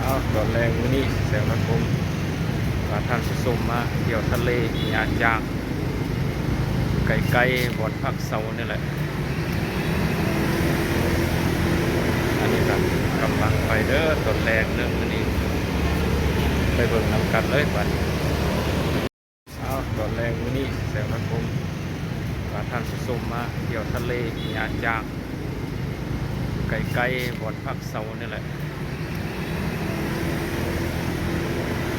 ເອົາ ຕອນແລງມື້ນີ້ ແສງພະກົມ ພາທ່ານຜູ້ຊົມມາທ່ຽວທະເລຫຍ້າຈາງ ໃກ້ໆບ່ອນພັກເຊົານີ້ແຫຼະ. ອັນນີ້ກໍກຳລັງໄປເດີ ຕອນແລງເດີມື້ນີ້ ໄປເບິ່ງນຳກັນເລີຍບັດນີ້. ເອົາ ຕອນແລງມື້ນີ້ ແສງພະກົມ ພາທ່ານຜູ້ຊົມມາທ່ຽວທະເລຫຍ້າຈາງ ໃກ້ໆບ່ອນພັກເຊົານີ້ແຫຼະ.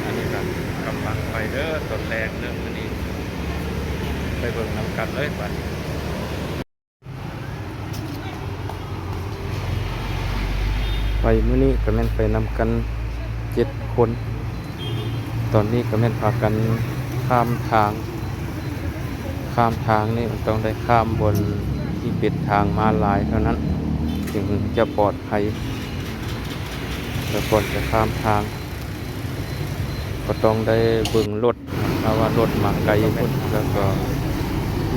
ອັນນີ້ກໍກຳລັງໄປເດີ ຕອນແລງເດີມື້ນີ້ ໄປເບິ່ງນຳກັນເລີຍບັດນີ້. ໄປມື້ນີ້ກໍແມ່ນໄປນຳກັນເຈັດຄົນ. ຕອນນີ້ກໍແມ່ນພາກັນຂ້າມທາງ. ຂ້າມທາງນີ້ມັນຕ້ອງໄດ້ຂ້າມບ່ອນທີ່ເປັນທາງມ້າລາຍເທົ່ານັ້ນ ຈຶ່ງຈະປອດໄພ. ແລ້ວກ່ອນຈະຂ້າມທາງ ກໍຕ້ອງໄດ້ເບິ່ງລົດ ຖ້າວ່າລົດມາໄກພຸ້ນ ແລ້ວກໍ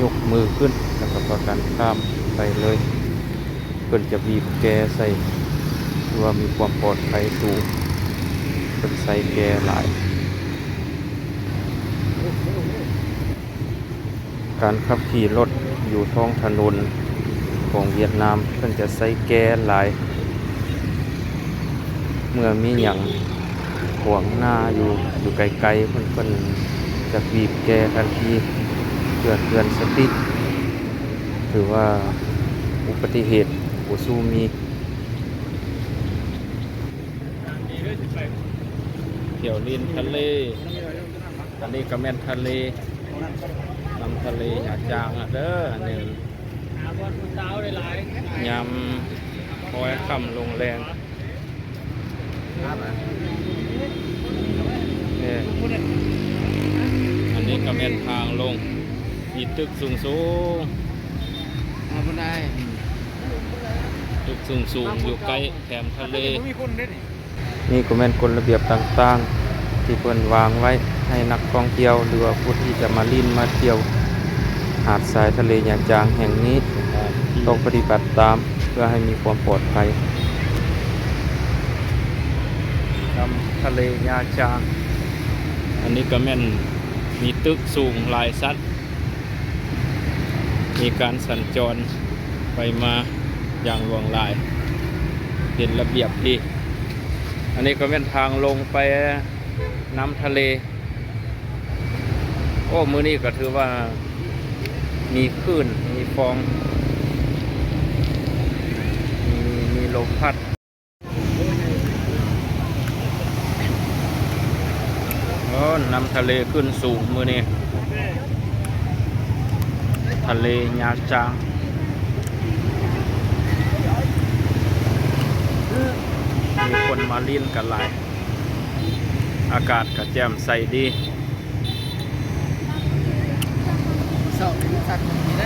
ຍົກມືຂຶ້ນ ແລ້ວກໍປະກັນຂ້າມໄປເລີຍ. ເພິ່ນຈະບີບແກໃສ່ ເພື່ອມີຄວາມປອດໄພສູງ ເພິ່ນໃສ່ແກຫຼາຍ. ການຂັບຂີ່ລົດຢູ່ທ້ອງຖະໜົນຂອງຫວຽດນາມ ເພິ່ນຈະໃສ່ແກຫຼາຍ. ເມື່ອມີຫຍັງຂວາງໜ້າຢູ່ ຢູ່ໄກໆ ເພິ່ນ ເພິ່ນຈະບີບແກທັນທີ ເພື່ອເຕືອນສະຕິ. ຖືວ່າອຸບັດຕິເຫດບໍ່ສູ້ມີ. ທ່ຽວຫຼິ້ນທະເລ. ອັນນີ້ກໍແມ່ນທະເລ ນ້ຳທະເລຫຍ້າຈາງເດີ. ອັນນີ້ຍາມຄ່ອຍຄ່ຳລົງແລງ. ເອີ ອັນນີ້ກໍແມ່ນທາງລົງ ມີຕຶກສູງໆ ຕຶກສູງໆ ຢູ່ໃກ້ແຄມທະເລ. ນີ້ກໍແມ່ນກົດລະບຽບຕ່າງໆ ທີ່ເພິ່ນວາງໄວ້ໃຫ້ນັກທ່ອງທ່ຽວ ຫຼືວ່າຜູ້ທີ່ຈະມາຫຼິ້ນມາທ່ຽວຫາດຊາຍທະເລຫຍ້າຈາງແຫ່ງນີ້ ຕ້ອງປະຕິບັດຕາມ ເພື່ອໃຫ້ມີຄວາມປອດໄພ. ນ້ຳທະເລຫຍ້າຈາງ. ອັນນີ້ກໍແມ່ນມີຕຶກສູງຫຼາຍຊັ້ນ ມີການສັນຈອນໄປມາຢ່າງຫຼວງຫຼາຍ ເປັນລະບຽບດີ. ອັນນີ້ກໍແມ່ນທາງລົງໄປນ້ຳທະເລ. ໂອ້ ມື້ນີ້ກໍຖືວ່າມີຄື້ນ ມີຟອງ ມີ ມີລົມພັດ. ໂອ້ ນ້ຳທະເລຂຶ້ນສູງມື້ນີ້ ທະເລຫຍ້າຈາງ. ມີຄົນມາຫຼິ້ນກັນຫຼາຍ ອາກາດກໍແຈ່ມໃສດີ. ເຊົານີ້ມັນສັດດີໄດ໋.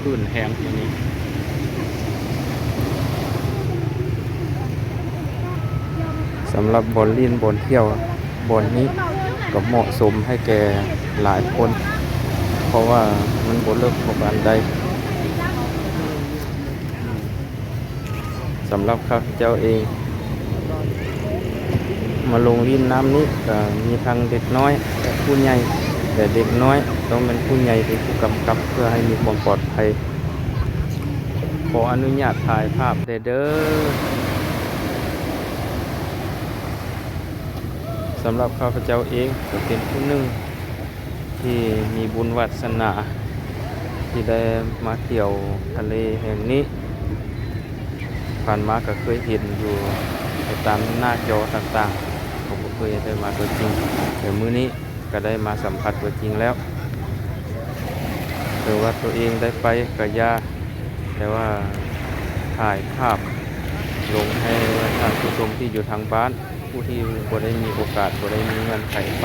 ຄື້ນແຮງມື້ນີ້. ສຳລັບບ່ອນຫຼິ້ນບ່ອນທ່ຽວບ່ອນນີ້ ກໍເໝາະສົມໃຫ້ແກ່ຫຼາຍຄົນ ເພາະວ່າມັນບໍ່ເລິກພໍປານໃດ. ສຳລັບຂ້າພະເຈົ້າເອງ ມາລົງຫຼິ້ນນ້ຳນີ້ກໍມີທັງເດັກນ້ອຍ ແລະ ຜູ້ໃຫຍ່, ແຕ່ເດັກນ້ອຍຕ້ອງແມ່ນຜູ້ໃຫຍ່ເປັນຜູ້ກຳກັບ ເພື່ອໃຫ້ມີຄວາມປອດໄພ. ຂໍອະນຸຍາດຖ່າຍພາບແດ່ເດີ້. ສຳລັບຂ້າພະເຈົ້າເອງກໍເປັນຜູ້ໜຶ່ງ ທີ່ມີບຸນວາດສະໜາທີ່ໄດ້ມາທ່ຽວທະເລແຫ່ງນີ້. ຜ່ານມາກໍເຄີຍເຫັນຢູ່ແຕ່ຕາມໜ້າຈໍຕ່າງໆ, ກໍບໍ່ເຄີຍໄດ້ມາຕົວຈິງ, ແຕ່ມື້ນີ້ກໍໄດ້ມາສຳຜັດຕົວຈິງແລ້ວ. ເຖິງວ່າຕົວເອງໄດ້ໄປກໍຢ່າ, ແຕ່ວ່າຖ່າຍພາບລົງໃຫ້ທ່ານຜູ້ຊົມທີ່ຢູ່ທາງບ້ານ, ຜູ້ທີ່ບໍ່ໄດ້ມີໂອກາດ, ບໍ່ໄດ້ມີເງື່ອນໄຂໄປ,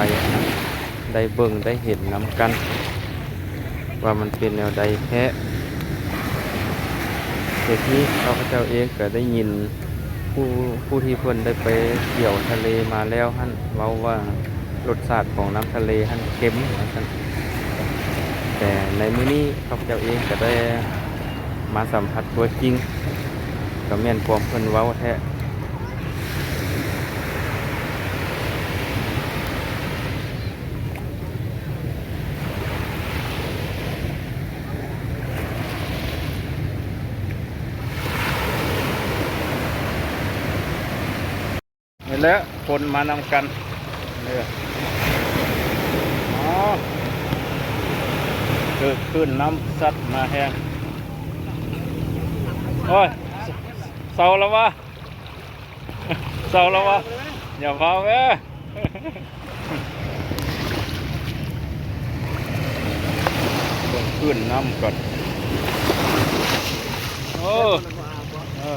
ໄດ້ເບິ່ງໄດ້ເຫັນນຳກັນວ່າມັນເປັນແນວໃດແທ້. ເຂດນີ້ຂ້າພະເຈົ້າເອງກໍໄດ້ຍິນຜູ້, ຜູ້ທີ່ເພິ່ນໄດ້ໄປທ່ຽວທະເລມາແລ້ວຫັ້ນເວົ້າວ່າ ລົດຊາດຂອງນ້ຳທະເລຫັ້ນເຄັມວ່າຊັ້ນ. ແຕ່ໃນມື້ນີ້ຂ້າພະເຈົ້າເອງກໍໄດ້ມາສຳຜັດຕົວຈິງ ກໍແມ່ນຄວາມເພິ່ນເວົ້າແທ້. ນີ້ແຫຼະ ຄົນມານຳກັນເດີ. ອໍ ຄືຄື້ນນ້ຳຊັດມາແຮງ. ໂອ້ຍ ເຊົາແລ້ວວະ ເຊົາແລ້ວວະ ຢ່າຟ້າວເອີ. ເບິ່ງຄື້ນນ້ຳກ່ອນ. ໂອ້ ເອີ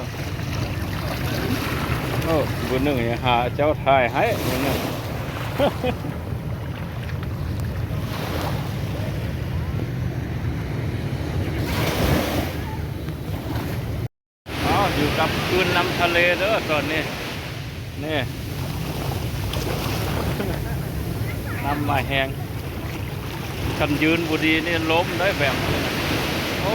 ໂອ້ ມື້ໜຶ່ງຫາເຈົ້າຖ່າຍໃຫ້ມື້ໜຶ່ງ. ອ້າວ ຢູ່ກັບຄື້ນນ້ຳທະເລເດີຕອນນີ້ ນີ້ ນ້ຳມາແຮງ ຄັນຢືນບໍ່ດີນີ້ລົ້ມໄດ້ແບບນີ້ນະ. ໂອ້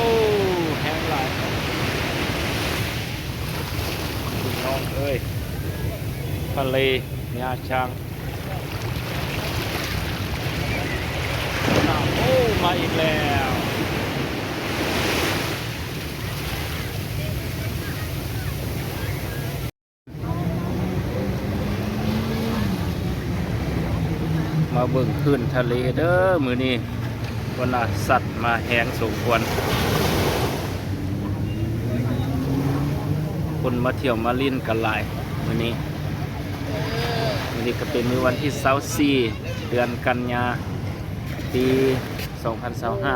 ແຮງຫຼາຍ ພີ່ນ້ອງເອີຍ ທະເລຫຍ້າຊ້າງ. ໂອ້ ມາອີກແລ້ວ. ມາເບິ່ງຄື້ນທະເລເດີມື້ນີ້. ເພິ່ນວ່າຊັດມາແຮງສົມຄວນ. ຄົນມາທ່ຽວມາຫຼິ້ນກັນຫຼາຍມື້ນີ້. ມື້ນີ້ກໍເປັນມື້ວັນທີຊາວສີ່ ເດືອນກັນຍາ ປີສອງພັນຊາວຫ້າ.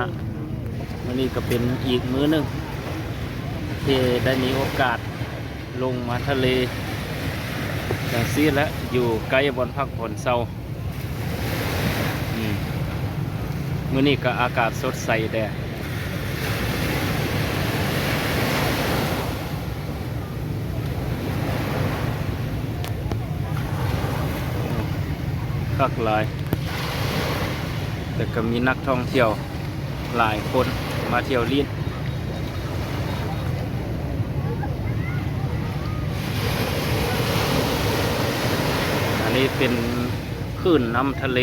ມື້ນີ້ກໍເປັນອີກມື້ໜຶ່ງທີ່ໄດ້ມີໂອກາດລົງມາທະເລຈັ່ງຊີ້ແຫຼະ ຢູ່ໃກ້ບ່ອນພັກບ່ອນເຊົາ. ອືມ ມື້ນີ້ກໍອາກາດສົດໃສແດ່. ຄັກຫຼາຍ ແຕ່ກໍມີນັກທ່ອງທ່ຽວຫຼາຍຄົນມາທ່ຽວຫຼິ້ນ. ອັນນີ້ເປັນ ຄື້ນນ້ຳທະເລ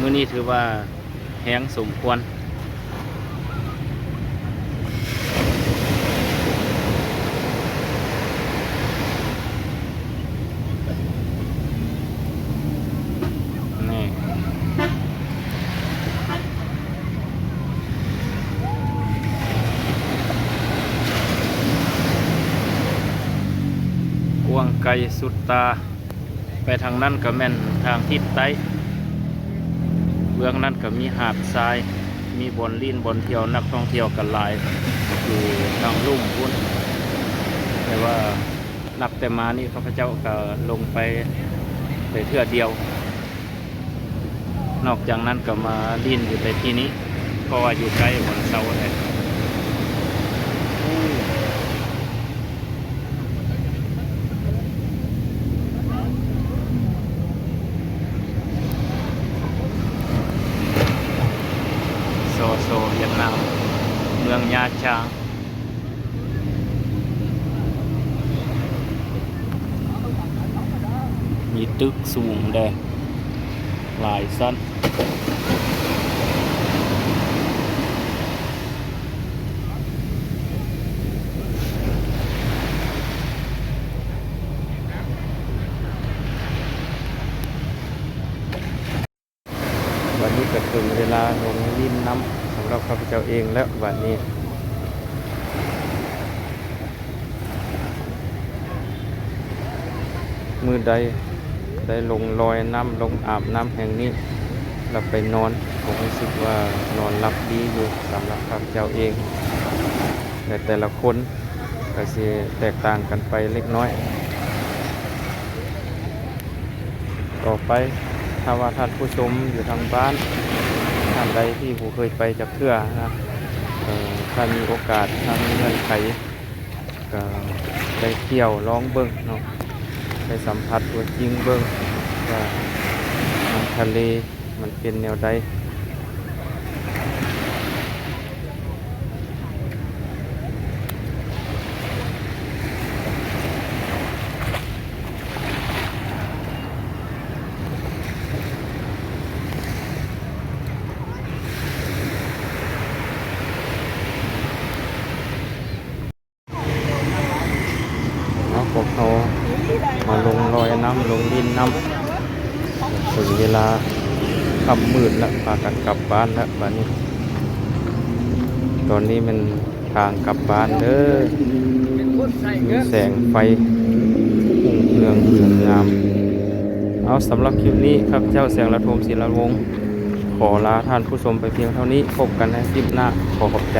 ມື້ນີ້ຖືວ່າແຮງສົມຄວນ. ນີ້ ກວ້າງໄກສຸດຕາ. ໄປທາງນັ້ນກໍແມ່ນທາງທິດໃຕ້ ເບື້ອງນັ້ນກໍມີຫາດຊາຍ ມີບ່ອນຫຼິ້ນບ່ອນທ່ຽວ ນັກທ່ອງທ່ຽວກໍຫຼາຍ ຢູ່ທາງລຸ່ມພຸ້ນ. ແຕ່ວ່ານັບແຕ່ມານີ້ ຂ້າພະເຈົ້າກໍລົງໄປ ໄປເທື່ອດຽວ. ນອກຈາກນັ້ນກໍມາຫຼິ້ນຢູ່ໃນທີ່ນີ້ ເພາະວ່າຢູ່ໃກ້ບ່ອນເຊົາແທ້. ສໍໂຊຫວຽດນາມ ເມືອງຫຍ້າຊ້າງ. ມີຕຶກສູງແດ່ ຫຼາຍຊັ້ນ. ບັດນີ້ກໍເຖິງເວລາລົງຫຼິ້ນນ້ຳສຳລັບຂ້າພະເຈົ້າເອງແລ້ວບັດນີ້. ມື້ໃດໄດ້ລົງລອຍນ້ຳ ລົງອາບນ້ຳແຫ່ງນີ້ ແລ້ວໄປນອນ ກໍຮູ້ສຶກວ່ານອນຫຼັບດີຢູ່ ສຳລັບຂ້າພະເຈົ້າເອງ ແລະ ແຕ່ລະຄົນ ກໍຊິແຕກຕ່າງກັນໄປເລັກນ້ອຍ. ຕໍ່ໄປ ຖ້າວ່າທ່ານຜູ້ຊົມຢູ່ທາງບ້ານ ທ່ານໃດທີ່ບໍ່ເຄີຍໄປຈັກເທື່ອນະ ເອີ ຖ້າມີໂອກາດ ຖ້າມີເງື່ອນໄຂ ກໍໄດ້ທ່ຽວລອງເບິ່ງເນາະ ໄດ້ສຳຜັດຕົວຈິງເບິ່ງວ່ານ້ຳທະເລ ມັນເປັນແນວໃດ. ລົງດິນນຳ. ເຖິງເວລາຄ່ຳມືດລະ ພາກັນກັບບ້ານລະບາດນີ້. ຕອນນີ້ແມ່ນທາງກັບບ້ານເດີ ມີແສງໄຟຮຸ່ງເຮືອງສວຍງາມ. ເອົາ ສຳລັບຄລິບນີ້ ຂ້າພະເຈົ້າ ແສງລະທົມ ສີລະວົງ ຂໍລາທ່ານຜູ້ຊົມໄປພຽງເທົ່ານີ້. ພົບກັນໃນຄລິບໜ້າ. ຂໍຂອບໃຈ.